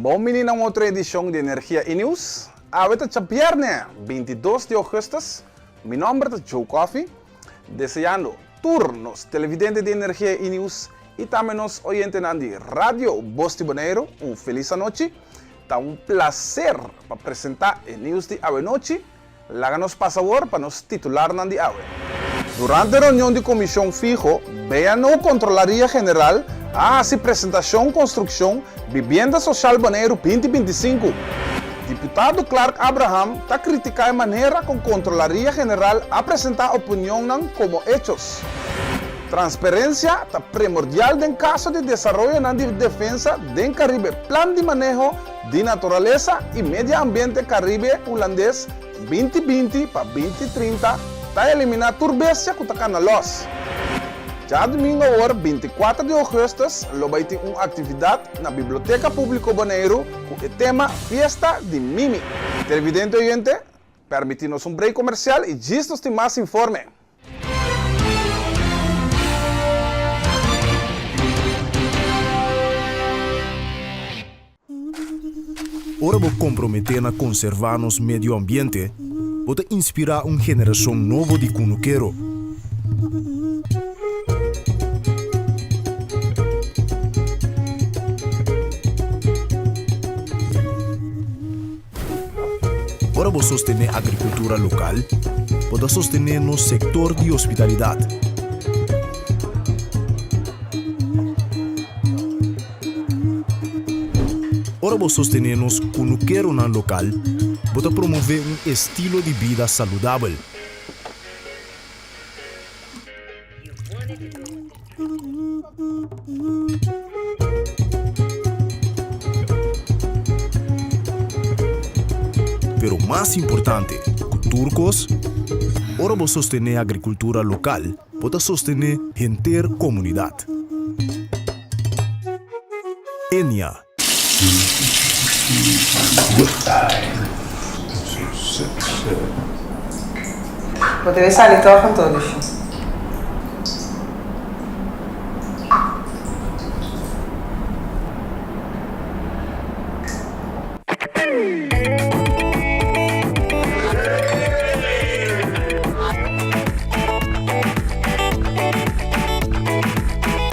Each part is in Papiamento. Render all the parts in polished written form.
Bon bini na un otro edishon di Energia i News. Awe ta djabièrnè, bintidos di ougùstùs. Mi nòmber ta Joe Coffie. Deseando tur nos televidente di Energia i News i tambe nos oyentenan di Radio Bos di Boneiru un felis anochi. Ta un plaser pa presentá e news di awenochi. Laga nos pasa awor pa nos titularnan di awe. Durante reunion di Komishon Fiho, BNO Kontrolaria General a hasi presentashon Konstrukshon Bibienda Soshal Boneiru 2025. Diputado Clark Abraham ta kritiká e manera kon Kontrolaria General a presentá opinionnan komo echos. Transperensia ta primordial den kaso di desaroyonan di defensa den Karibe Plan di Maneho di Naturalesa i Medio Ambiente Karibe Hulandes 2020 pa 2030 ta eliminá tur bestia ku ta kana lòs. Djadumingu awor 24 di ougùstùs lo bai tin un aktividat na Biblioteka Públiko Boneiru ku e tema Fiesta di Mimi. Televidente oyente, pèrmití nos un break komersial i djis nos tin mas informe. Ora bo komprometé na konservá nos medio ambiente, bo ta inspirá un generashon nobo di kunukero. Ora bo sostené agrikultura lokal, bo ta sostené nos sektor di hospitalidat. Ora bo sostené nos kunukeronan lokal, bo ta promové un estilo di bida saludabel. Pero mas importante ku tur kos, ora bo sostené agrikultura lokal, bo ta sostené henter komunidat. Enia. Bo debe sali tòg anto, Lushi.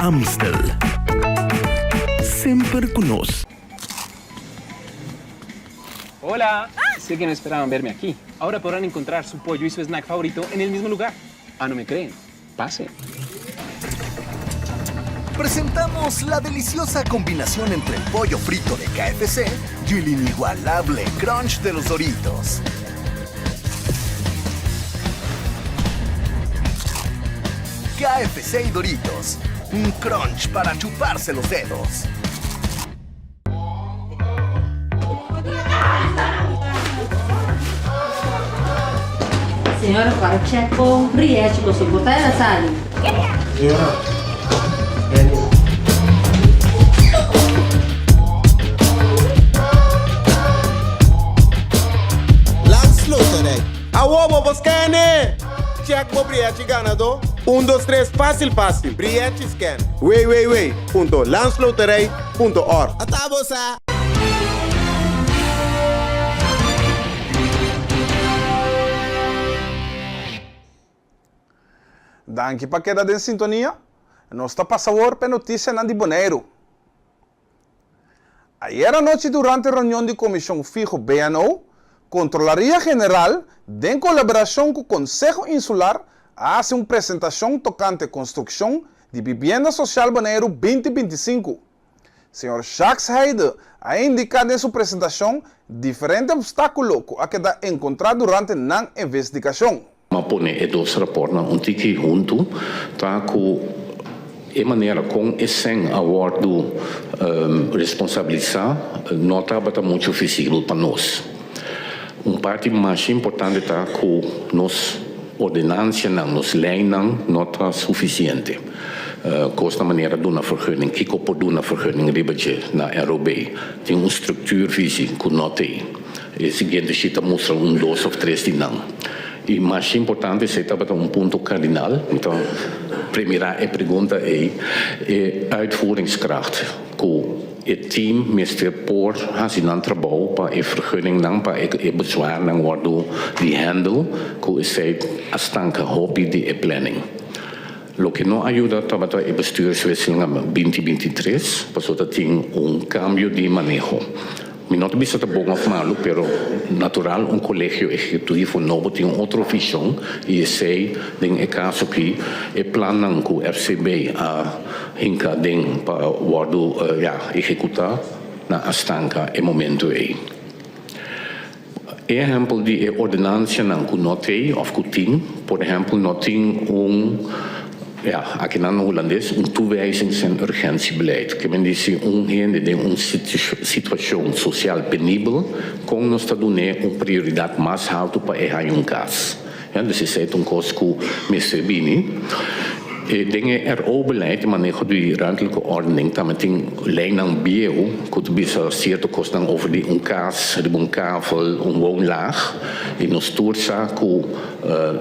Amstel. Semper cu nos. Hola! Sé que no esperaban verme aquí. Ahora podrán encontrar su pollo y su snack favorito en el mismo lugar. Ah, no me creen? Pasen. Presentamos la deliciosa combinación entre el pollo frito de KFC y el inigualable crunch de los Doritos. KFC y Doritos, un crunch para chuparse los dedos. Señora para check con Rietje con su botella la sali. Señora, Benny. Landsloterij. Awo bo por scan-e! Check bo brièchi ganadó. Un dos tres fásil fásil. Brièchi scan. www.landsloterij. Punto org. Ata bo sa! Danki pa keda den sintonia. Nos ta pasa awor p'e notisianan di Boneiru. Ayer anochi durante reunion di Komishon Fiho BNO, Kontrolaria General den kolaborashon ku Konseho Insular a hasi un presentashon tokante konstrukshon di Bibienda Sosial Boneiru 2025. Señor Jacques Heide a indiká den su presentashon diferente opstákulo ku a keda enkontrá durante nan investigashon. M'a pone e dos rapòrtnan un tiki huntu ta ku e manera kon e sèn a wòrdu responsabilisá no tabata muchu visibel pa nos. Un parti masha importante ta ku nos ordenansianan, nos leinan no ta sufisiente. Kos na manera duna vergunning, kiko por duna vergunning riba dje na ROB? Tin un structuurvisie ku no t'ei. E siguiente sheet ta mustra un dos of tres di nan. I masha importante, esei tabata un punto kardinal, mi ta premirá e pregunta ei, e uitvoeringskracht ku. E team mester por hasi nan trabou pa e vergunningnan pa e bezwaarnan wordo di handle ku esei a stanka hopi di e planning. Loke no a yuda tabata e bestuurswisseling 2023 pasobra ta tin un kambio di maneho. Mi no ta bisa ta bon of malu, pero natural un kolegio ehekutivo nobo tin un otro vishon i esei den e kaso aki e plannan ku FCB a hinka den pa wòrdu ya ehekutá nan a stanka e momentu ei. E ehèmpel di e ordenansianan ku no t'ei òf ku tin, por ehèmpel no tin un, ja, akinan na hulandes, un toewijzings en urgentiebeleid. Ke men di si un hende den un situashon sosial penibel, kon nos ta dun'é un prioridat mas haltu pa e haña un kas? Ja, dus esei ta un kos ku mester bini. E den e RO-beleid, e maneho di ruimtelijke ordening, tambe tin leinan bieu ku ta bisa sierto kosnan over di un kas riba un kavel, un woonlaag. I nos tur sa ku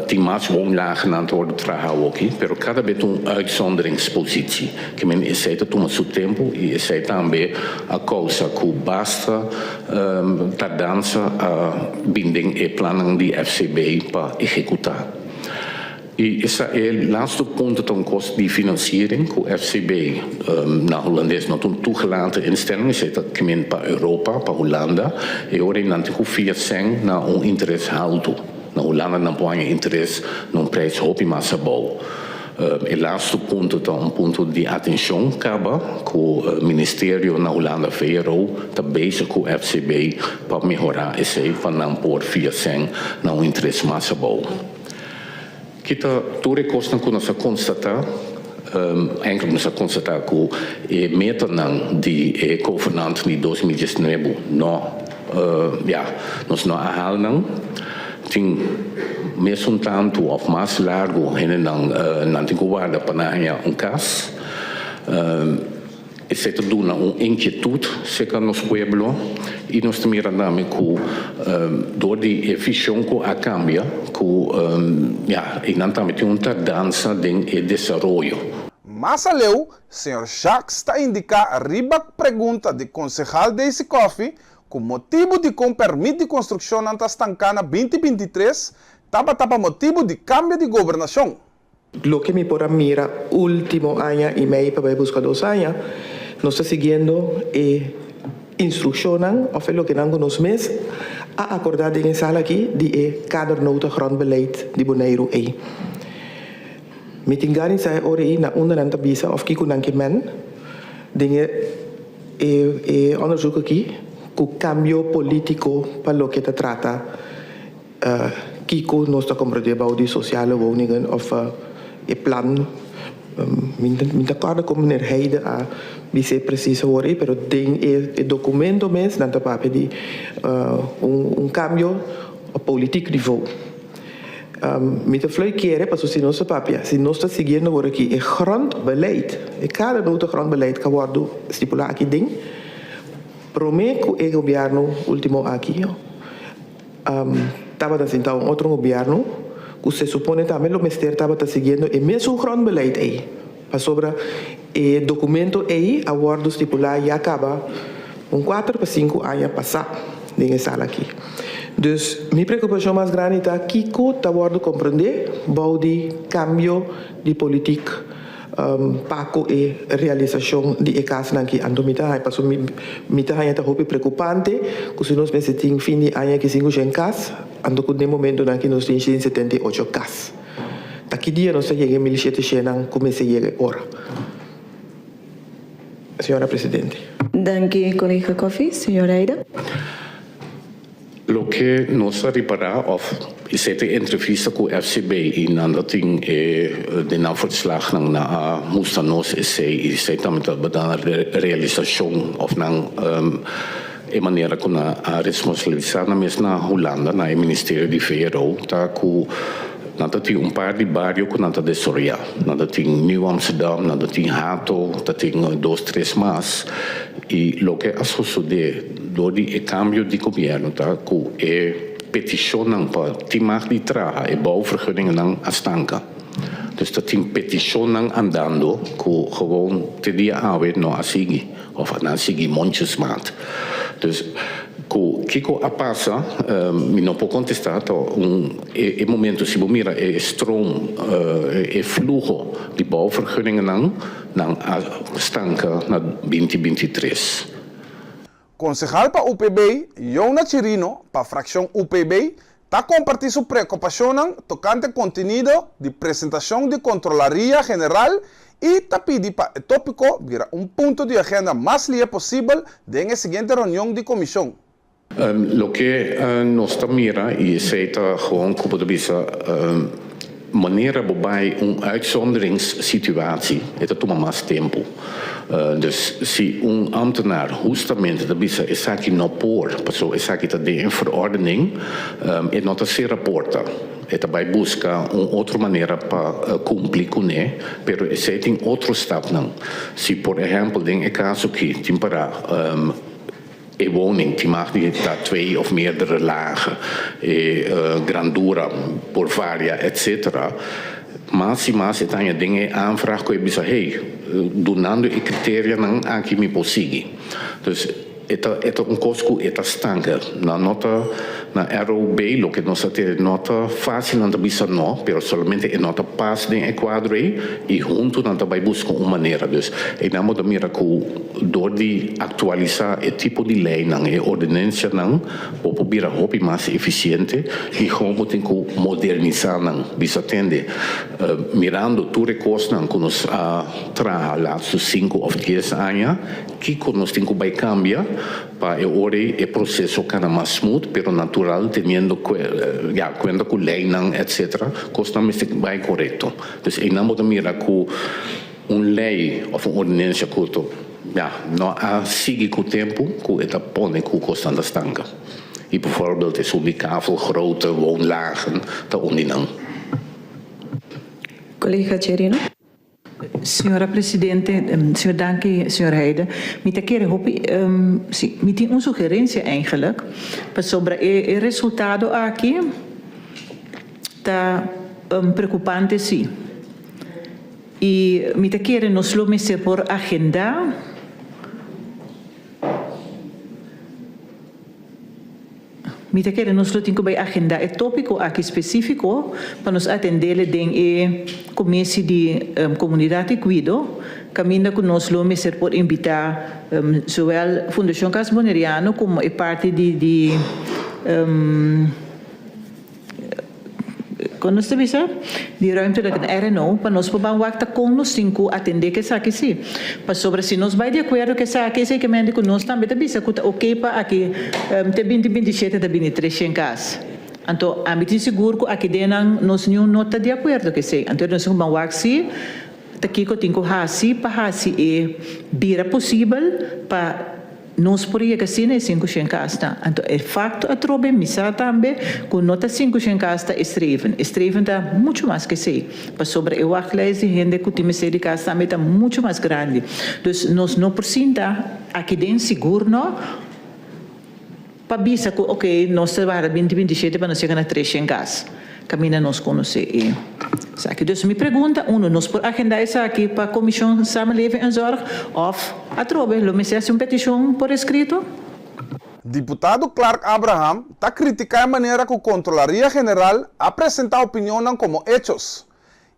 tin mas woonlagennan ta wòrdu traha awoki, pero kada be ta un uitzonderingspositie. Ke men esei ta tuma su tempu i esei tambe a kousa ku basta tardansa a bin den e plannan di FCB pa ehekutá. I esa e laatste punto ta un kos di finansiering ku FCB na hulandes no ta un toegelaten instelling, esei ta kimen pa Europa, pa Hulanda, e ora ei nan tin ku fia sèn na un interes haltu. Na Hulanda nan por haña interes na un prijs hopi mas abou. E laatste punto ta un punto di atenshon kaba ku ministerio na Hulanda VRO ta bezig ku FCB pa mehorá esei pa nan por fia sèn na un interes mas abou. Ki ta tur e kosnan ku nos a konstatá? Enkele nos a konstatá ku e metanan di e kovenant di 2019 no, ya, nos no a hal nan. Tin mesun tantu òf mas largu hendenan nan tin ku warda pa nan haña un kas. Esei ta duna un inkietut serka nos pueblo i nos ta mira tambe ku dor di e vision ku a kambia ku ya einan tambe tin un tardansa den e desaroyo. Mas aleu, señor Jacques ta indiká riba pregunta di konsehal Daisy Coffie ku motibu dikon pèrmit di konstrukshonnan ta stanká na 2023 tabata pa motibu di kambio di gobernashon. Loke mi por a mira ultimo aña y mei pa bay busca dos aña, nos ta siguiendo e instruccionnan of e lokenan cu nos mes a acorda den e sala aki di e Kadernota Grondbeleid di Boneiru ey. Mi tin gana di sa e ora ey na unda nan ta bisa of kico nan ke men den e e onderzoek aki cu cambio politico pa loke ta trata Kiko nos ta komprendé bou di sosiale woningen òf e plan? Mi ta kòrda kon meneer Heide a bis'é presis awor ei, pero den e dokumento mes nan ta papia di un kambio op politiek nivo. Mi ta flui kere pasobra si nos ta papia, si nos ta siguiendo awor aki e grondbeleid, e kada nota grondbeleid ku a wòrdu stipulá aki den, promé ku e gobièrnu último aki, Tabata sinta un otro gobierno cu se supone tambe lo mester tabata siguiendo e mesun grondbeleid ey, pasobra e documento ey a wordo stipula ya caba un cuater pa cinco aña pasa den e sala aki. Dus mi preocupacion mas grandi ta kico ta wordo comprende bou di cambio di politiek. Pa ku e realisashon di e kasnan aki anto mi ta haña pasobra mi mi ta haña ta hopi preokupante ku si nos mester tin fin di aña aki 500 kas anto ku den momentunan aki nos tin 178 kas. Ta ki dia nos ta yega e 1700 nan ku mester yega e ora? Señora Presidente. Danki kolega Coffie. Señor Heide. Loke nos a ripará òf esei ta e entrevista ku FCB i nan ta tin e den nan verslagnan nan a mustra nos esei i esei tambe tabata nan realisashon òf nan e manera ku nan a responsabilisá nan mes na Hulanda na e ministerio di VRO ta ku nan ta tin un par di bario ku nan ta desaroyá nan ta tin Nieuw Amsterdam nan ta tin Hato ta tin dos tres mas i loke a sosodé. Dor di e kambio di gobièrnu ta ku e petishonnan pa tin mag di traha e bouwvergunningennan a stanka. Dus ta tin petishonnan andando ku gewoon te dia awe no a sigui òf nan a sigui mondjesmaat. Dus ku kiko a pasa mi no por kontestá ta un e momento si bo mira e stroom e fluho di bouwvergunningennan nan a stanka na binti 23. Konsehal pa UPB, Yona Chirino, pa frakshon UPB, ta kompartí su preokupashonnan tokante kontenido di presentashon di Kontrolaria General i ta pidi pa e tópiko bira un punto di agenda mas lie posibel den e siguiente reunion di komishon. Loke nos ta mira, i esei ta gewoon ku bo ta bisa, manera bo bai un uitzonderingssituatie, e ta tuma mas tempu. Dus si un ambtenaar hustamente ta bisa esaki no por, pasobra esaki ta den e verordening, e no ta sera porta. E ta bai buska un otro manera pa kumpli kuné, pero esei tin otro stapnan. Si por ehèmpel den e kaso aki tin para E woning tin mag di ta twee of meerdere lagen, e grandura por varia etc. Mas i mas e ta haña den e aanvraag ku e bisa hey, dunando e kriterianan aki mi por sigui. Dus e ta e ta un kos ku e ta stanka. Nan no ta na ROB loke nos a tene no ta fásil nan ta bisa no, pero solamente e no ta pas den e kuadro ei i huntu nan ta bai buska un manera. Dus einan bo ta mira ku. Dor di aktualisá e tipo di leinan, e ordenensianan, bo por bira hopi mas efisiente i gewoon bo tin ku modernisá nan. Bisa tende, mirando tur e kosnan ku nos a traha laatste sinku òf dies aña, kiko nos tin ku bai kambia pa e ora ei e proseso kana mas smooth pero natural teniendo ya kuenta ku leinan etcetera, kosnan mester bai korekto. Dus einan bo ta mira ku. Un lei òf un ordenensia ku ta ya no a sigui ku tempu ku e ta pone ku kosnan ta stanka. I bivoorbeeld esun di kavelgrootte, woonlagen ta un di nan. Kolega Cherino. Señora Presidente, señor danki señor Heide. Mi ta kere hopi si mi tin un sugerencia eigenlijk pasobra e resultado aki ta preocupante si. I mi ta kere nos lo mester por agendá. Mi ta kere nos lo tin ku bai agendá e tópiko aki spesífiko pa nos atendele den e komisi di Komunidat i Kuido, kaminda ku nos lo mester por invitá zowel Fundashon Kas Boneriano komo e parti di di. Kon nos ta bisa? Di ruimtelijk en RNO, pa nos por ban wak ta kon nos tin ku atendé ku esaki sí. Pasobra si nos bai di akuerdo ku esaki, esei ke mende ku nos tambe ta bisa ku ta oké pa aki te binti 27 ta bini 300 kas. Anto ami tin sigur ku aki den nan nos niun no ta di akuerdo ku esei. Anto nos tin ku ban wak si ta kiko tin ku hasi pa hasi e bira posibel pa. Nos por yega asina e 500 kasnan. Anto e fakto atrobe mi sa tambe ku no ta 500 kas ta e streven. E streven ta muchu mas ku esei. Pasobra e wachtlijst di hende ku tin mester di kas tambe ta muchu mas grandi. Dus nos no por sinta aki den sigur no pa bisa ku oke nos ta warda binti 27 pa nos yega na 300 kas. Kaminda nos konosé e esaki. Dus mi pregunta, uno, nos por agendá esaki pa Komishon Samenleving en Zorg òf atrobe lo mester hasi un petishon por eskrito? Diputado Clark Abraham ta kritiká e manera ku Kontrolaria General a presentá opinionnan komo hechos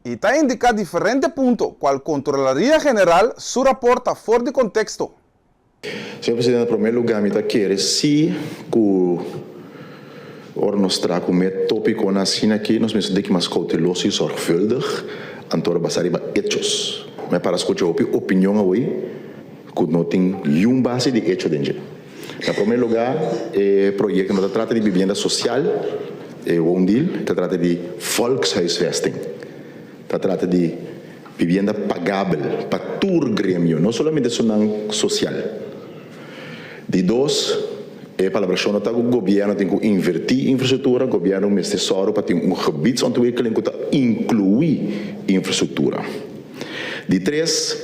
i ta indiká diferente punto kual Kontrolaria General su raport ta for di konteksto. Señor Presidente, na promé lugá mi ta kere sí ku ora nos traha ku me tópikonan asina aki nos mester deki mas kouteloso i zorgvuldig anto ora basá riba echos. Mi a para skucha hopi opinion awoi ku no tin niun base di echo den dje. Na promé lugá e proyekto no ta trata di bibienda sosial, e woondeal, ta trata di volkshuisvesting. Ta trata di vivienda pagabel pa tur gremio, no solamente esunnan sosial. Di dos, e palabrashon no ta ku gobièrnu tin ku invertí infrastruktura, gobièrnu mester sòru pa tin un gebiedsontwikkeling ku ta inkluí infrastruktura. Di tres,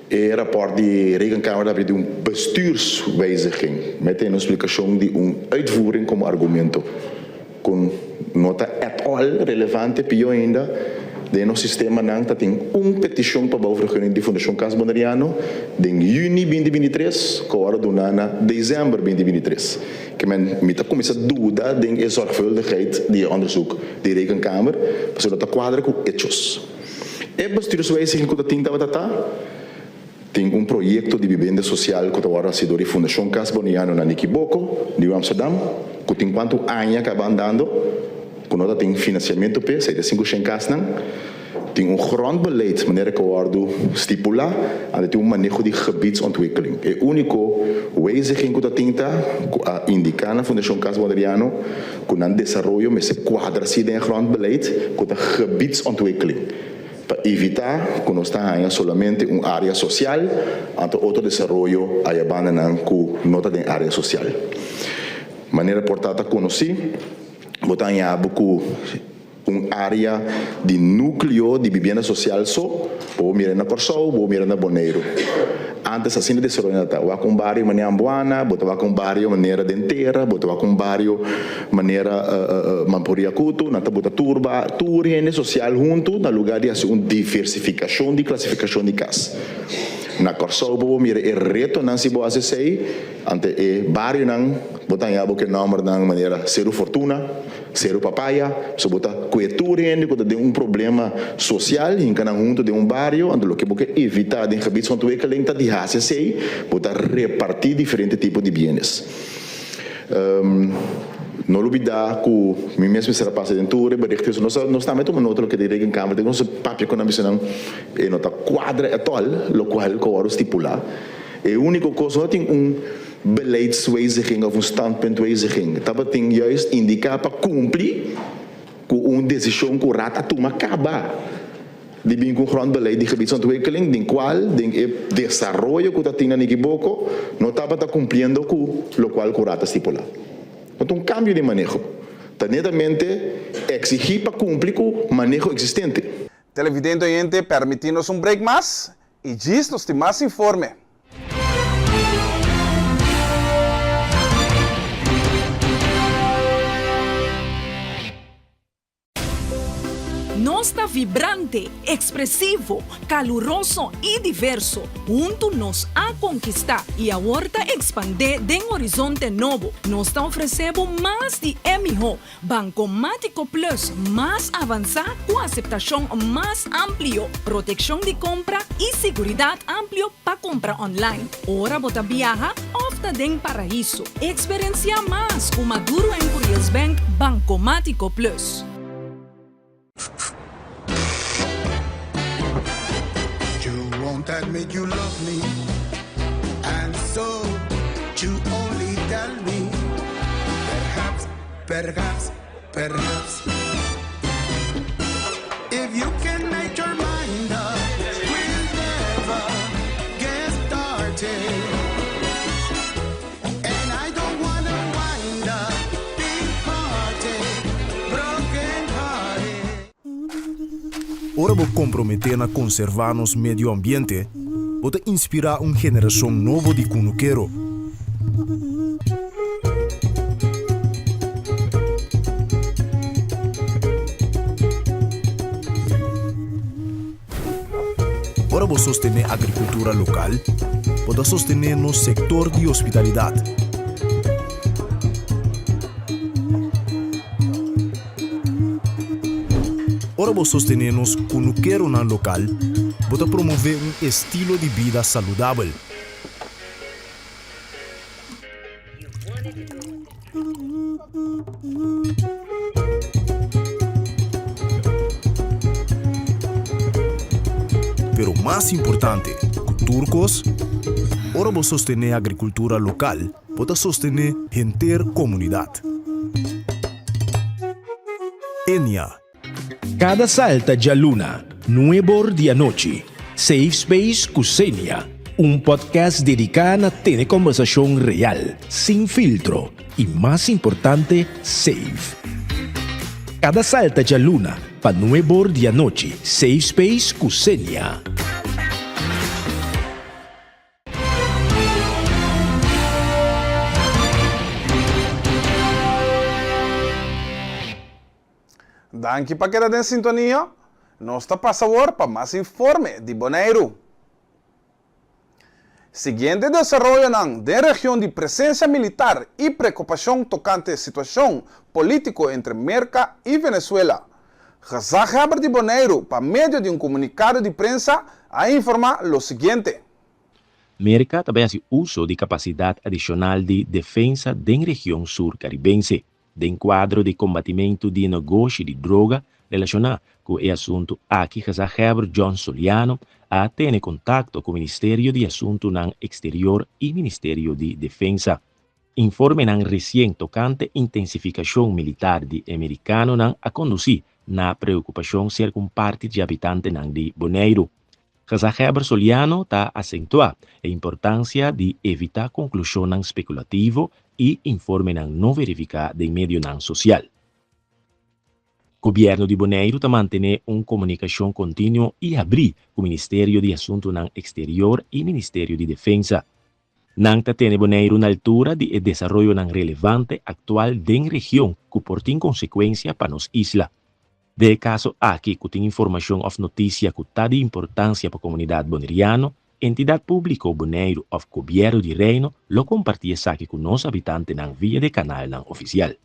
e rapòrt di Rekenkamer ta papia di un bestuurswijziging, mete un splikashon di un uitvoering komo argumento. Ku no ta at all relevante, pió ainda, Den nos sistemanan ta tin un petishon pa bouwvergunning di Fundashon Cas Boneriano den yüni 2023 ku a wòrdu duná na desèmber 2023. Ke men mi ta kuminsá duda den e zorgvuldigheid di e onderzoek di Rekenkamer pasobra no ta kuadra ku echos. E bestuurswijziging ku ta tin tabata ta tin un proyekto di bibenda sosial ku ta wòrdu hasi dor di Fundashon Cas Boneriano na Nikiboko, Nieuw Amsterdam, ku tin kuantu aña kaba andando. Ku no ta tin finansiamentu p'e, esei ta 500 kasnan. Tin un grondbeleid manera ku a wòrdu stipulá, anto tin un maneho di gebiedsontwikkeling. E úniko wijziging ku ta tin ta ku a indiká na Fundashon Kas Boneriano ku nan desaroyo mester kuadra si den e grondbeleid ku ta gebiedsontwikkeling, pa evitá ku nos ta haña solamente un área sosial anto otro desaroyo aya bandanan ku no ta den área sosial. Manera por ta ta konosí. Bo ta haña bo ku un área di núkleo di bibienda sosial so, bo por mira na Kòrsou, bo por mira na Boneiru. Ántes asina desaroyo nan ta. Wak un bario manera Ambuana, bo ta wak un bario manera Den Tera, bo ta wak un bario manera Mampuriakutu, nan ta bota tur ba tur hende sosial huntu na lugá di hasi un diversifikashon di klasifikashon di kas. Na Kòrsou bo por mira e retonan si bo hasi esei. Ante e barionan bo ta haña bo ke nòmbernan manera Seru Fortuna, Seru Papaya, so bo ta kue tur hende ku ta den un problema sosial hinka nan huntu den un bario, anto loke bo ke evitá den gebiedsontwikkeling ta di hasi esei, bo ta repartí diferente tipo di bienes. No lubidá ku mi mes mester a pasa den tur e bericht, so nos nos tambe tuma nota loke di Rekenkamer ta nos papia ku nan bisa nan e no ta kuadra ètòl lokual ku a wòrdu stipulá. E úniko kos no tin un beleidswijziging òf un standpuntwijziging. Tabatin juist indiká pa kumpli ku un desishon ku Raad a tuma kaba di bin ku un grondbeleid di gebiedsontwikkeling den kual den e desaroyo ku ta tin na Nikiboko no tabata kumpliendo ku lokual ku Raad a stipulá. No ta un kambio di maneho. Ta netamente eksigí pa kumpli ku maneho eksistente. Televidente oyente, permití nos un break mas i djis nos tin mas informe. Nos ta vibrante, ekspresivo, kaluroso i diverso. Huntu nos a konkistá i awor ta ekspandé den horizonte nobo. Nos ta ofresé bo mas di e mihó. Bankomátiko Plus mas avansá ku aseptashon mas amplio, protekshon di kompra i siguridat amplio pa kompra online, ora bo ta biaha òf ta den paraiso. Eksperensiá mas ku Maduro en Curiels Bank Bankomátiko Plus. You won't admit you love me And so you only tell me Perhaps, perhaps, perhaps If you can make your mind up We'll never get started And I don't wanna wind up Big hearted, broken hearted Ora bo komprometé na konservá nos medio ambiente, bo ta inspirá un generashon nobo di kunukero. Ora bo sostené agrikultura lokal, bo ta sostené nos sektor di hospitalidat. Ora bo sostené nos kunukeronan lokal, bo ta promové un estilo di bida saludabel. Pero mas importante ku tur kos, ora bo sostené agrikultura lokal, bo ta sostené henter komunidat. Enia. Kada salta djaluna, nuebor di anochi, Safe Space ku Xenia, un podcast dediká na tene kòmbersashon real, sin filtro i mas importante, safe. Kada salta djaluna pa nuebor di anochi, Safe Space ku Xenia. Danki pa keda den sintonia. Nos ta pasa awor pa mas informe di Boneiru. Siguiente desaroyonan den region di presensia militar i preokupashon tokante situashon polítiko entre Merka i Venezuela. Gezaghebber di Boneiru pa medio di un komunikado di prensa a informá lo siguiente. Merka ta bai hasi uso di kapasidat adishonal di defensa den region Sur Karibense. Den kuadro di kombatimentu di negoshi di droga relashoná ku e asuntu aki gezaghebber John Soliano a tene kontakto ku Ministerio di Asuntunan Eksterior i Ministerio di Defensa. Informenan resien tokante intensifikashon militar di e merikanonan a kondusí na preokupashon serka un parti dje habitantenan di Boneiru. Gezaghebber Soliano ta asentuá e importansia di evitá konklushonnan spekulativo i informenan no verifiká den medionan sosial. Gobièrnu di Boneiru ta mantené un komunikashon kontinuo i habrí ku Ministerio di Asuntunan Eksterior i Ministerio di Defensa. Nan ta tene Boneiru na altura di e desaroyonan relevante aktual den region ku por tin konsekuensia pa nos isla. Den e kaso aki ku tin informashon òf notisia ku ta di importansia pa komunidat boneriano, Entidat Públiko Boneiru òf Gobièrnu di Reino lo kompartí esaki ku nos habitantenan via di e kanalnan ofisial.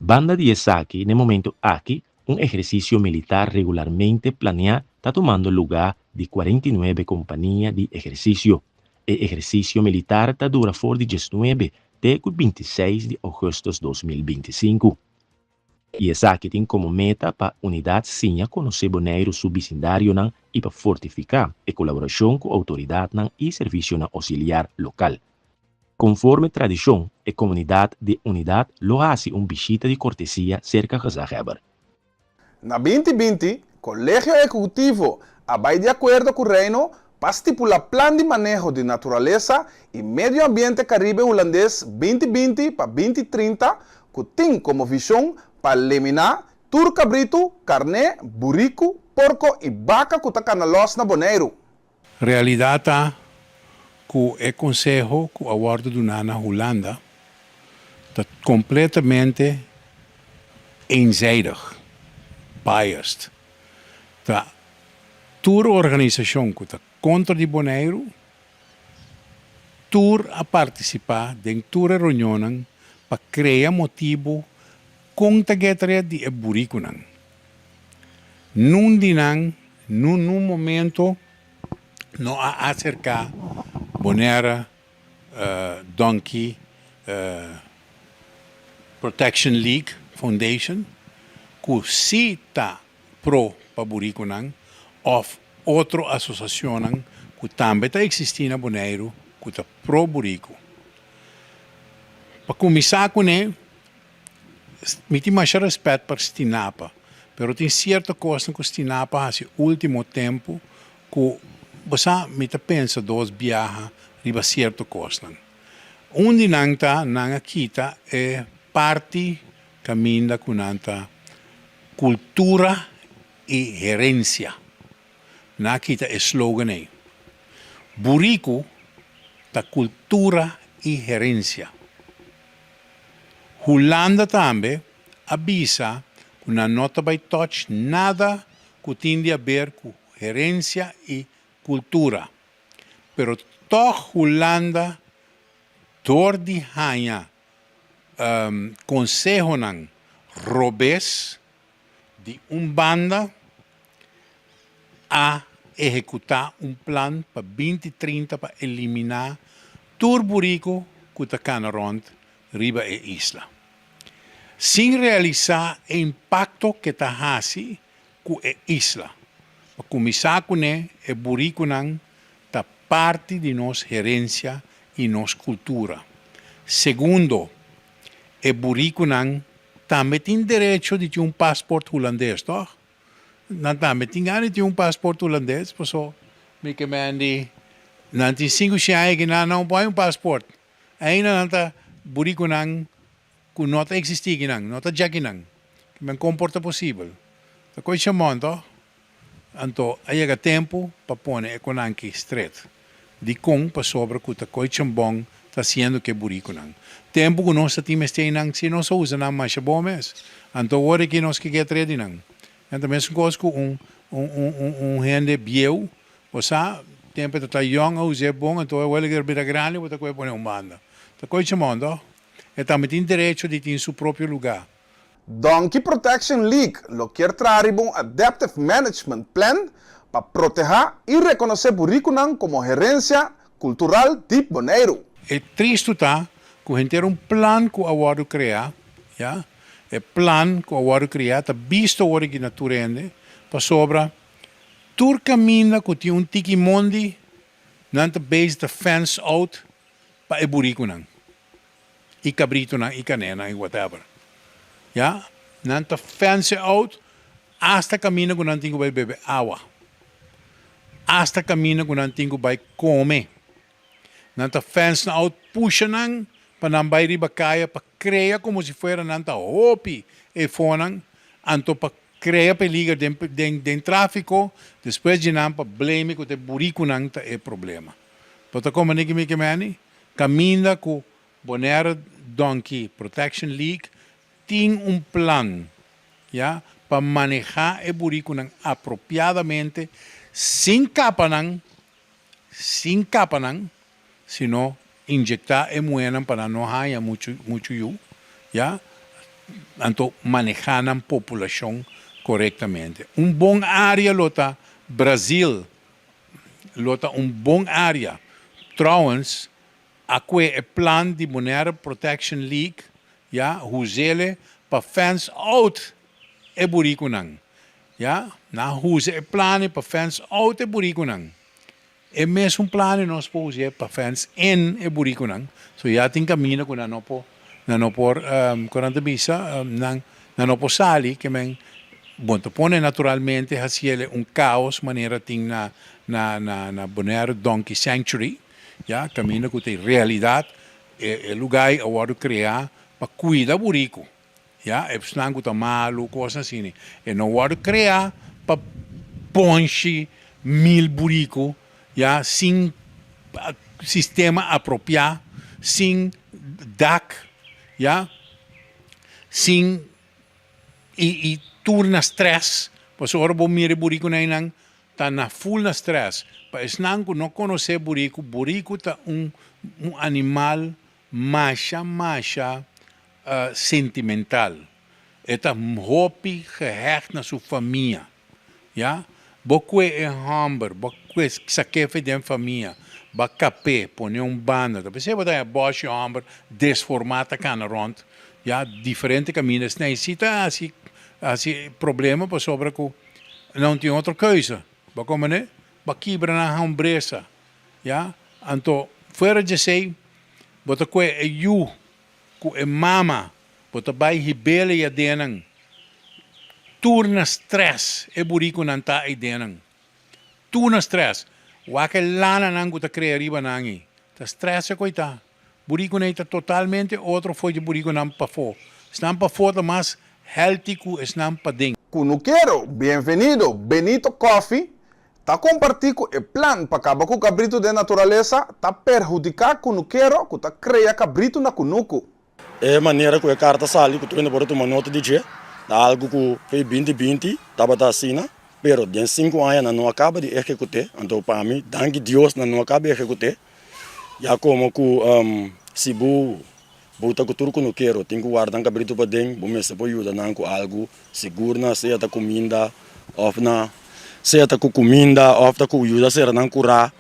Banda di esaki, n'e momento aki, un ehersisio militar regularmente planeá ta tumando lugá di 49 kompania di ehersisio. E ehersisio militar ta dura for di 19 te ku 26 di ougùstùs 2025. I esaki tin komo meta pa unidat siña konosé Boneiru su bisindarionan i pa fortifiká e kolaborashon ku outoridatnan i servisionan ousiliar lokal. Konforme tradishon, e komunidat di unidat lo hasi un bishita di kortesia serka gezaghebber. Na 2020, Kolegio Ehekutivo a bai di akuerdo ku Reino pa stipulá Plan di Maneho di Naturalesa i Medio Ambiente Karibe Hulandes 2020 pa 2030 ku tin komo vishon pa eliminá tur kabritu, karné, buriku, porko i baka ku ta kana lòs na Boneiru. Realidat ta ku e konseho ku a wòrdu duná na Hulanda ta kompletamente eenzijdig, biased. Ta tur organisashon ku ta kontra di Boneiru, tur a partisipá den tur e reunionnan pa krea motibu kon ta get red di e burikunan. Nun di nan nun nun momento no a aserká Bonaire Donkey Protection League Foundation ku si ta pro pa burikunan òf otro asosiashonnan ku tambe ta eksistí na Boneiru ku ta pro buriku. Pa kuminsá kuné Mi tin masha rèspèt pa Stinapa, pero tin sierto kosnan ku Stinapa a hasi último tempu ku bo sa mi ta pensa dos biaha riba sierto kosnan. Un di nan ta nan a kita e parti kaminda ku nan ta kultura i herensia. Nan a kita e slogan ei. Buriku ta kultura i herensia. Hulanda tambe a bisa ku nan no ta bai touch nada ku tin di aber ku herensia i kultura. Pero tòg Hulanda dor di haña konsehonan robes di un banda a ehekutá un plan pa 2030 pa eliminá tur buriku ku ta kana rònt riba e isla. Sin realisá e impakto ke ta hasi ku e isla. Pa kuminsá kuné e burikunan ta parti di nos herensia i nos kultura. Segundo, e burikunan tambe tin derecho di tin un pasport hulandes, tòg? Nan tambe tin gana di tin un pasport hulandes, paso mi ke men di nan tin sinku shen aña ki nan no por hay un pasport. Ainda nan ta burikunan ku no ta eksistí kinan, no ta djakinan. Ke men kon por ta posibel? Ta koe chamòn, tòg? Anto a yega tempu pa pone e konanki stret. Dikon? Pasobra ku ta koi chambon ta hasiendo ku e burikunan. Tempu ku nos ta tin mester einan si nos a usa nan masha bon mes. Anto awor aki nos ke get redi nan. Nan ta mesun kos ku un un un un hende bieu, bo sa, tempu e ta ta yòn a us'é bon, anto awor el a bira grandi bo ta kohe pone un banda. Ta kohe chamon toh? E tambe tin derecho di tin su propio lugá. Donkey Protection League lo kier traha riba un Adaptive Management Plan pa protehá i rekonosé burikunan komo herensia kultural di Boneiru. E tristu ta ku henter un plan ku a wòrdu kreá, ya, e plan ku a wòrdu kreá ta bisto awor aki na tur hende, pasobra tur kaminda ku tin un tiki mondi nan ta bezig ta fence out pa e burikunan. i kabritonan i kanenan i whatever. Ya, nan ta fence out hasta kaminda ku nan tin ku bai bebe awa, hasta kaminda ku nan tin ku bai kome. Nan ta fence nan out, pusha nan pa nan bai riba kaya pa krea komo si fuera nan ta hopi efonan, anto pa krea peliger den den den trafiko, despues di nan pa blame ku ta e burikunan ta e problema. Bo ta komprende ki mi ke meni? Kaminda ku Bonaire Donkey Protection League tin un plan ya pa manehá e burikunan apropiadamente sin kapa nan, sin kapa nan, sino injektá e muhénan pa nan no haña muchu muchu yu, ya, anto manehá nan populashon korektamente. Un bon área lo ta Brazil lo ta un bon área. Trouwens, a kue e plan di Bonaire Protection League ya huzele pa fence out e burikunan. Ya, nan a huza e plan pa fence out e burikunan. E mesun plan nos por huz'é pa fence in e burikunan. So ya tin kaminda ku nan no por, nan no por, kon nan ta bisa, nan nan no por sali, ke men bon ta pone naturalmente hasiel un kaos manera tin na na na na Bonaire Donkey Sanctuary, ya, kaminda ku ta e realidat e e lugá ei a wòrdu kreá pa kuida buriku, ya, e esnan ku ta malu, kosnan asina, e no wòrdu kreá pa ponshi mil buriku, ya, sin sistema apropiá, sin dak, ya. Sin i i tur na stress, pasobra ora bo mira e burikunan einan ta na full na stress. Pa esnan ku no konosé buriku, buriku ta un un animal masha masha sentimental. E ta hopi gehecht na su famia. Ya, bo kue e hòmber, bo kue sak'é fe den famia, bo a kap'é, pon'é un banda. Ta p'esei bo ta haña bòshi hòmber desformá ta kana rònt, ya, diferente kaminda. Esnan si ta hasi hasi problema pasobra ku nan tin otro keuze. Bo a komprendé? Bo a kibra nan hombresa, ya. Anto fuera djesei bo ta kue e yu ku e mama Bo ta bai hibele i adenan. Tur na stress e burikunan ta ei denan. Tur na stress. Wak e lananan ku ta krea riba nan ei. Ta stress e koitá. Burikunan ei ta totalmente otro for di burikunan pafó. Esnan pafó ta mas healthy ku esnan paden. Kunukero Bienvenido Benito Coffie ta kompartí ku e plan pa kaba ku kabritu den naturalesa ta perhudiká kunukero ku ta krea kabritu na kunuku. E manera ku e karta sali ku tur hende por a tuma nota di dje ta algu ku fei binti binti tabata asina, pero den sinku aña nan no a kaba di ehekut'é. Anto pa mi, danki Dios nan no a kaba di ehekut'é, ya komo ku si bo buta ku tur kunukero tin ku warda nan kabritu paden, bo mester por yuda nan ku algu sigur na sea ta kuminda òf na sea ta ku kuminda òf ta ku yuda sera nan kurá.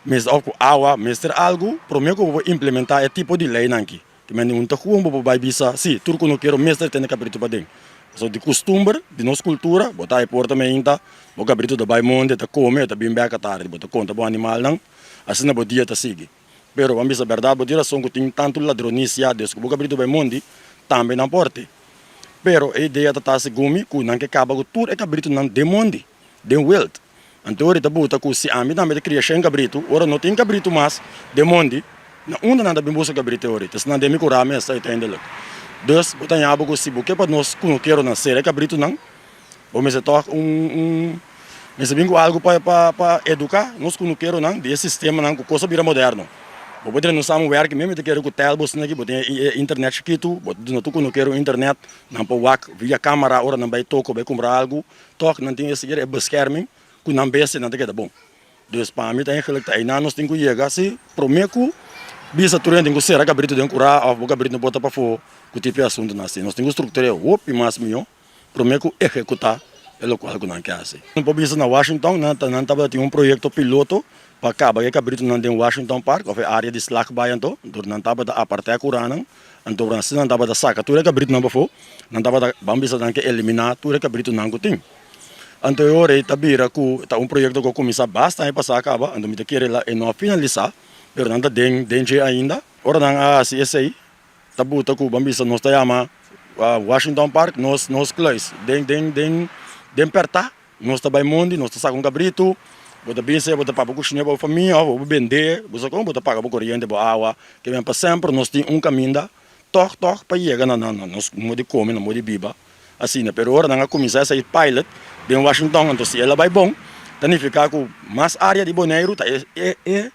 Mester of ku awa, mester algu prome ku bo por implementá e tipo di leinan aki. Te mende un ta huon bo por bai bisa, si, tur ku no kero mester tene kabritu paden. Pasobra di kustumber, di nos kultura, bo ta e porta meinta, bo kabritu ta bai monte, ta kome, e ta bin bek atardi. Bo ta konta bo animalnan, asina bo dia ta sigui. Pero bo a bisa bèrdat, bo tin rason ku tin tantu ladronisia des ku bo kabritu bai mondi, tambe nan por te. Pero e idea ta ta segun mi ku nan ke kaba ku tur e kabritunan den mondi. Den wild. Anto ora e ta buta ku si ami tambe ta kria shen kabritu, ora no tin kabritu mas den mondi, na unda nan ta bin buska kabritu e ora ei? Ta esnan den mi kurá mes uiteindelijk. Dus bo ta haña bo ku si bo ke pa nos kunukeronan sera e kabritunan, bo mester tòg un un mester bin ku algu pa pa pa eduká nos kunukeronan di e sistemanan ku kos a bira moderno. Bo por drenta un samenwerking mes, mi ta kere ku tel bo asina aki, bo tin e internet chikitu, bo ta duna tur kunukero internet, nan por wak via kamera ora nan bai toko, bai kumpra algu, tòg nan tin e sikiera e beskerming ku nan bestia nan ta keda bon. Dus pa mi ta eigenlijk ta einan nos tin ku yega si prome ku bisa tur hende tin ku sera kabritu den kurá òf bo kabritu no por ta pafó ku tipo e asuntunan asi. Nos tin ku struktur'é hopi mas mihó prome ku ehekutá e lokual ku nan ke hasi. Nan por bisa na Washington nan ta nan tabata tin un proyekto piloto pa kaba e kabritunan den Washington Park òf e área di Slagbaai anto dor nan tabata apartá e kuranan anto asina nan tabata saka tur e kabritunan pafó nan tabata ban bisa nan ke eliminá tur e kabritunan ku tin. Anto e ora ei ta bira ku ta un proyekto ku a kuminsá basta aña pasá kaba anto mi ta kere la e no a finalisá pero nan ta den den dje ainda. Ora nan a hasi esei Ta buta ku ban bisa nos ta yama Washington Park nos nos kluis den den den den pèrtá nos ta bai mondi nos ta saka un kabritu bo ta bin se bo ta papia kushiné pa bo famia òf bo bendé bo sa kon bo ta paga bo koriente bo awa ke men pa semper nos tin un kaminda tòg tòg pa yega na na nos modo di kome nos modo di biba asina pero ora nan a kuminsá esei pilot den Washington anto si el a bai bon ta nifiká ku mas área di Boneiru ta e e.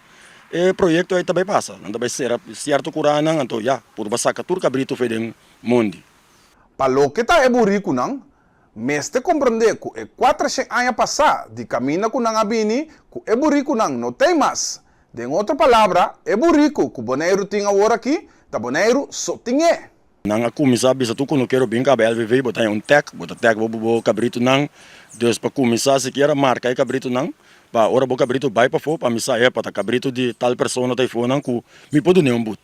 E proyekto ei ta bai pasa. Nan ta bai sera sierto kuranan, anto ya, purba saka tur kabritu fe den mondi. Pa loke ta e burikunan, mester komprendé ku e kuatershen aña pasá di kaminda ku nan a bini ku e burikunan no t'ei mas. Den otro palabra, e buriku ku Boneiru tin awor aki, ta Boneiru so tin e. Nan a kuminsá bisa tur kunukero bin kaba LVV, bo ta haña un tag, bo ta tag bo bo kabritunan. Dus pa kuminsá sikiera marka e kabritunan, pa ora bo kabritu bai pafó pa mi sa epa ta kabritu di tal persona ta efonan ku mi por dun'é un but.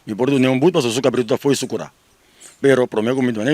Mi por dun'é un but pasobra su kabritu ta fo'i su kurá. Pero promé ku mi dun'é.